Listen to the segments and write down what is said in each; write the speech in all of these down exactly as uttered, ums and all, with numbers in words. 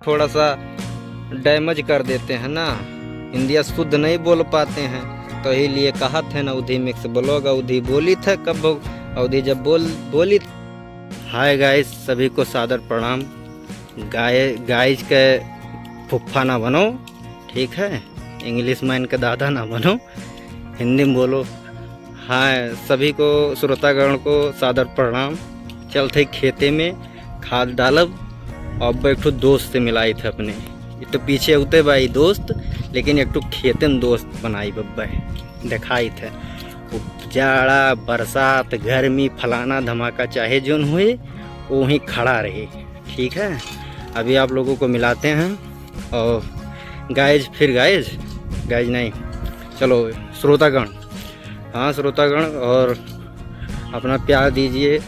थोड़ा सा डैमेज कर देते हैं ना, हिंदिया शुद्ध नहीं बोल पाते हैं, तो यही लिए कहत है ना अवधी मिक्स ब्लॉग। अवधी बोलित है कब, अवधी जब बोल बोलित। हाय गाइस, सभी को सादर प्रणाम। गाय गाइस के फुफ्फा ना बनो, ठीक है, इंग्लिश मैन के दादा ना बनो, हिंदी में बोलो। हाँ, सभी को, श्रोतागण को सादर प्रणाम। चलत है खेते में खाद डालब और एक ठो दोस्त से मिलाइत है अपने। ये तो पीछे होते भाई दोस्त, लेकिन एक ठो खेते में दोस्त बनाई बब्बे देखाइत है। जाड़ा, बरसात, गर्मी, फलाना धमाका चाहे जोन हुए, वो वहीं खड़ा रहे। ठीक है, अभी आप लोगों को मिलाते हैं। और गाइस, फिर गाइस, गाइस नहीं, चलो श्रोतागण, हाँ श्रोतागण, और अपना प्यार दीजिए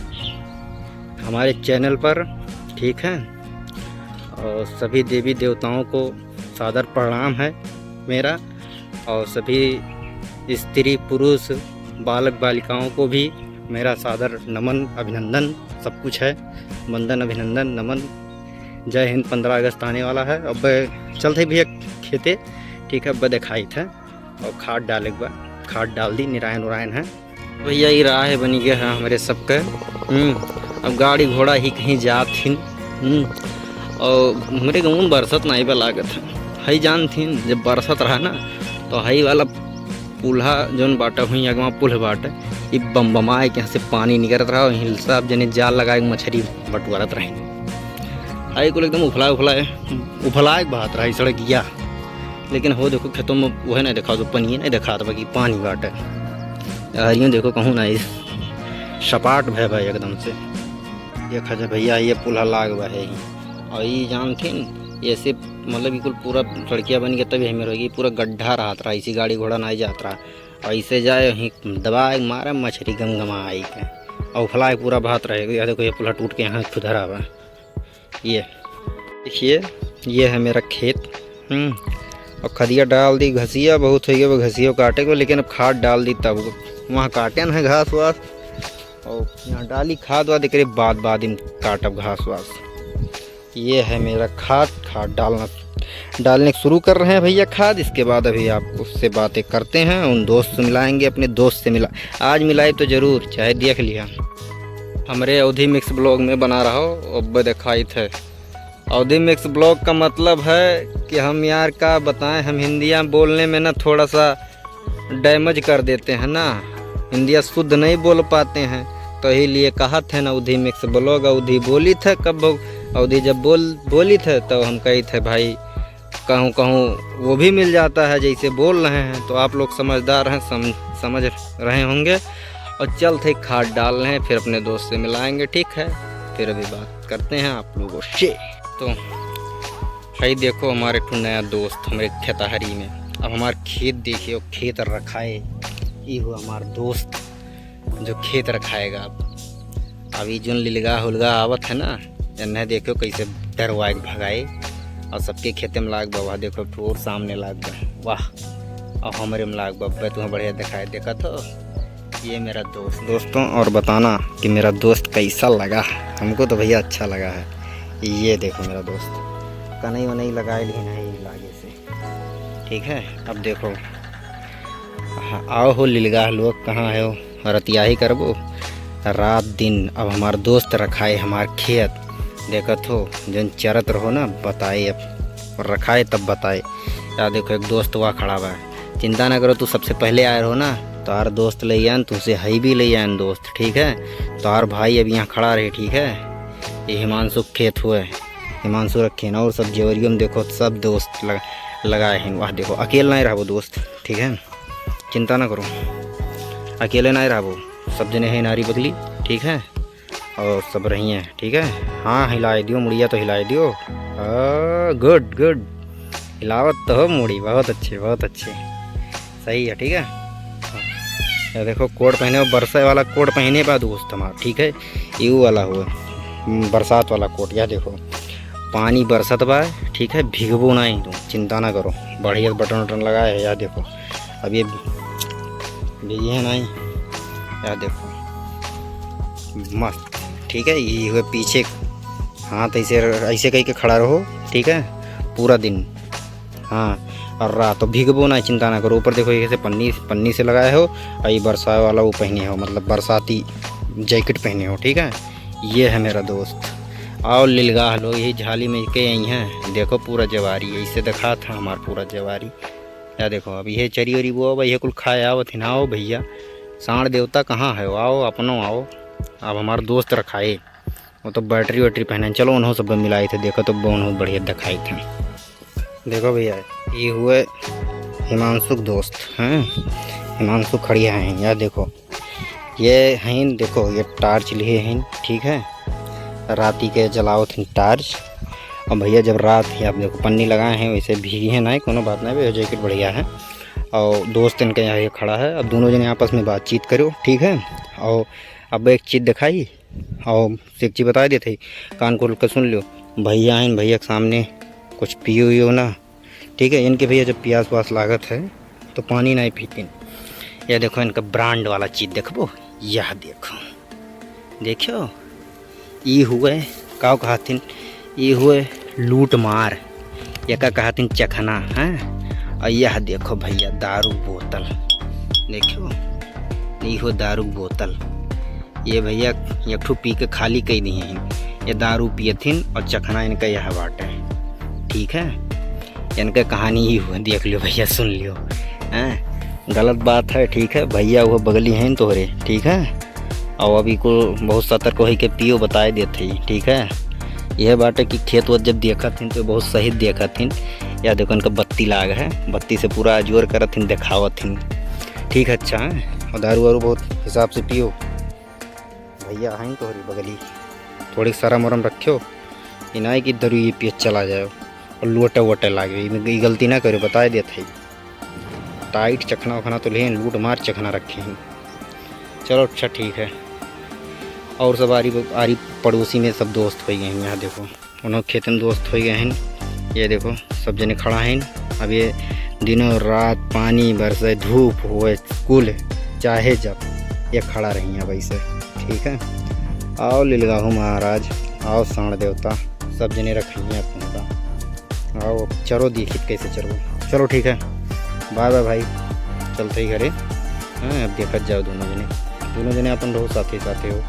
हमारे चैनल पर, ठीक है। और सभी देवी देवताओं को सादर प्रणाम है मेरा, और सभी स्त्री पुरुष बालक बालिकाओं को भी मेरा सादर नमन, अभिनंदन, सब कुछ है, वंदन, अभिनंदन, नमन। जय हिंद। पन्द्रह अगस्त आने वाला है। अब चलते भैया खेते, ठीक है, अब देखाइत है और खाद डाले के बा, खाद डाल दी, निरायन उरायन है। भैया, ये राह है बनी गया है हमरे सबके। हम्म, अब गाड़ी घोड़ा ही कहीं जात हिन। हम्म, और हमरे गाँव में बरसत नाई बा लागत है, हई जानथिन, जब बरसत रहा ना, तो हई वाला पुल्हा जौन बाटे, हुई अगवा पुल बाटे, ई बमबमाए के यहाँ से पानी निकरत रहा, वहीं सब जने जाल लगाए के मछरी बटुआरत रहे। हई कुल एकदम उफलाए उफलाए, उफलाए के बहात रहा ई सड़किया। लेकिन हो देखो, खेतों में वह नहीं देखा, तो पनिये नहीं देखा, तो बाकी पानी बाटे। हरियों देखो, कहूँ ना, इस सपाट भय भाई एकदम से। देखा जा भैया, ये पुल्हा लाग बा है ही। और ये जानथिन, ऐसे मतलब बिल्कुल पूरा सड़किया बन के तभी हमें रहेगी, पूरा गड्ढा रहत रहा, इसी गाड़ी घोड़ा नहीं जात रहा। और इसे जाए वहीं दबाए मारे मछरी गमगमा आई के, और उफलाए पूरा भात रहे। या देखो, ये पुल्हा टूट के यहाँ खुदरा बा। ये देखिए, ये है मेरा खेत। हम्म, और खदिया डाल दी, घसिया बहुत हो गया, वो घसियो काटे को, लेकिन अब खाद डाल दी तब वहाँ काटे न है घास वास। और यहाँ डाली खाद वाद, एकरे बाद बाद में काटब घास वास। ये है मेरा खाद, खाद डालना, डालने शुरू कर रहे हैं भैया खाद। इसके बाद अभी आप उससे बातें करते हैं, उन दोस्त से मिलाएंगे, अपने दोस्त से मिला, आज मिलाए तो जरूर, चाहे देख लिया। हमरे अवधी मिक्स ब्लॉग में बना रहो, अब देखाइत है। अवधी मिक्स ब्लॉग का मतलब है कि हम यार का बताएं, हम हिंदिया बोलने में ना थोड़ा सा डैमेज कर देते हैं ना, हिंदिया शुद्ध नहीं बोल पाते हैं, तो यही लिए कहत है ना अवधी मिक्स ब्लॉग। अवधी बोलित है कब, अवधी जब बोल बोलित है तो हम कहित है भाई, कहूँ कहूँ वो भी मिल जाता है जैसे बोल रहे हैं, तो आप लोग समझदार हैं, सम, समझ रहे होंगे। और चलत है खाद डाल रहे हैं, फिर अपने दोस्त से मिलाएंगे, ठीक है, फिर अभी बात करते हैं आप लोगों से। तो भाई देखो, हमारे एक ठो नया दोस्त हमरे खेतहरी में। अब हमार खेत देखियो, खेत रखाए, ई हो हमार दोस्त जो खेत रखाएगा। अब अब ई जोन लिलगा हुलगा आवत है ना, एन्हे देखियो कैसे डरवाए के भगाए। और सबके खेते में लाग बा, वह देखो एक ठो और सामने लाग बा, वाह। और हमरे में लाग बा, बे तुम्हें बढ़िया दिखाए, देखत हो। ये मेरा दोस्त। दोस्तों, और बताना कि मेरा दोस्त कैसा लगा। हमको तो भैया अच्छा लगा है। ये देखो मेरा दोस्त, कनई वनई लगाए लिए नहीं लागे से। ठीक है, अब देखो, हाँ, आओ हो लिलगा लोग, कहाँ हो? रतियाही करबो रात दिन। अब हमार दोस्त रखाए हमार खेत, देखत हो जन चरत रहो ना, बताए अब रखाए तब बताए। या देखो एक दोस्त हुआ खड़ा बा, चिंता ना करो, तू सबसे पहले आए रहो ना, तोहार दोस्त ले आन, तुमसे हई भी ले आन दोस्त, ठीक है? तोहार भाई अब यहाँ खड़ा रहे, ठीक है? ये हिमांशु के खेत हुए, हिमांशु रखे ना, और सब जेवरियो में देखो सब दोस्त लग, लगाए हैं। वाह देखो, अकेले नहीं रहबो दोस्त, ठीक है, चिंता ना करो, अकेले नहीं रहबो, सब जने हैं नारी बगली, ठीक है, और सब रही हैं, ठीक है। हाँ, हिलाए दियो मुड़िया, तो हिलाए दियो। हाँ, गुड गुड, हिलावत तो हो मुड़ी, बहुत अच्छे, बहुत अच्छे, सही है, ठीक है। ये देखो कोट पहने, वो बरसे वाला कोट पहने बा दोस्त हमार, ठीक है, यू वाला हुआ, हम्म, बरसात वाला कोट। यह देखो पानी बरसत बा, ठीक है, भीगबो नहीं तू, चिंता ना करो, बढ़िया बटन वटन लगाए है। यह देखो अब ये भीगे है नहीं, यह देखो मस्त, ठीक है। ये हुए पीछे हाथ ऐसे, ऐसे कह के खड़ा रहो, ठीक है, पूरा दिन। हाँ, और रात तो भीगबो ना, चिंता ना करो। ऊपर देखो, ये कैसे पन्नी, पन्नी से लगाए हो, और ये बरसाए वाला वो पहने हो, मतलब बरसाती जैकेट पहने हो, ठीक है। ये है मेरा दोस्त। और लिलगाह लो, यही झाली में के आई हैं। देखो पूरा जवारी है, इससे दिखा था हमार पूरा जवारी। या देखो, अब ये चरी वरी वो, अब ये कुल खाए आवत है ना। आओ भैया, साँड़ देवता कहाँ है? आओ, अपनो आओ। अब हमार दोस्त रखाए, वो तो बैटरी वैटरी पहने। चलो, उन्हों सब मिलाई थे, देखो तो उन्हों बढ़िया दिखाई थे। देखो भैया, ये हुए हिमांशु के दोस्त हैं, हिमांशु खड़िया हैं। या देखो, ये हैं, देखो, ये टार्च लिए हैं, ठीक है, राती के जलावत हैं टार्च। अब भैया, जब रात है, आप देखो, पन्नी लगाए हैं, वैसे भीगी है ना, कोनो बात नहीं भैया, जैकेट बढ़िया है। और दोस्त इनके यहाँ ये खड़ा है। अब दोनों जने आपस में बातचीत करो, ठीक है। और अब एक चीज़ दिखाई, और एक चीज़ बता देते, कान खोल के सुन लियो। भैया हैं, भैया के सामने कुछ पियो वियो ना, ठीक है। इनके भैया जब प्यास व्यास लागत है तो पानी नहीं पीतीन। यह देखो, इनका ब्रांड वाला चीज़ देखबो, यह देखो, देखो, ई हुए, का कहथिन, ई हुए लूट मार, एका कहथिन चखना, हैं। और यह देखो भैया, दारू बोतल, देखो, ई हो दारू बोतल। ये भैया एक ठो पी के खाली कई दिए हैं। ये दारू पियथिन और चखना इनका यह बाटे, ठीक है। इनका कहानी ही हुआ, देख लियो भैया, सुन लियो, हैं। गलत बात है, ठीक है। भैया वो बगली हैं तोहरे, ठीक है। और अभी को बहुत सतर्क होई के पियो, बताए देत है, ठीक है। यह बाटे कि खेत वत जब देखत हिन तो बहुत सही देखत हिन। या देखो, इनका बत्ती लाग है, बत्ती से पूरा अजोर करत हिन, देखावत हिन, ठीक है। अच्छा है, और दारू वारू बहुत हिसाब से पियो। भैया हैं तोहरी बगली, थोड़ी शरम वरम रखियो। ये ना है कि दारू ये पिए चला जाओ और लोटे वोटे लागे, ये, ये गलती ना करो, बताए देत है। टाइट चखना वखना तो लें, लूट मार चखना रखे हैं। चलो अच्छा, ठीक है। और सब आरी, आरी पड़ोसी में सब दोस्त हो गए हैं। यहाँ देखो, उन्हों खेतन दोस्त हो गए हैं। ये देखो, सब जने खड़ा हैं। अब ये दिनों रात पानी बरसे, धूप होए, कुल चाहे जब, ये खड़ा रही हैं वैसे, ठीक है। आओ लिलगाहू महाराज, आओ साँड़ देवता, सब जने रखिए अपने का। आओ चरो, देखित कैसे चरो। चलो ठीक है, बाय बाय भाई, चलते ही घरे। हाँ, अब देखत जाओ दोनों जने, दोनों जने अपन रहो साथे साथे हो।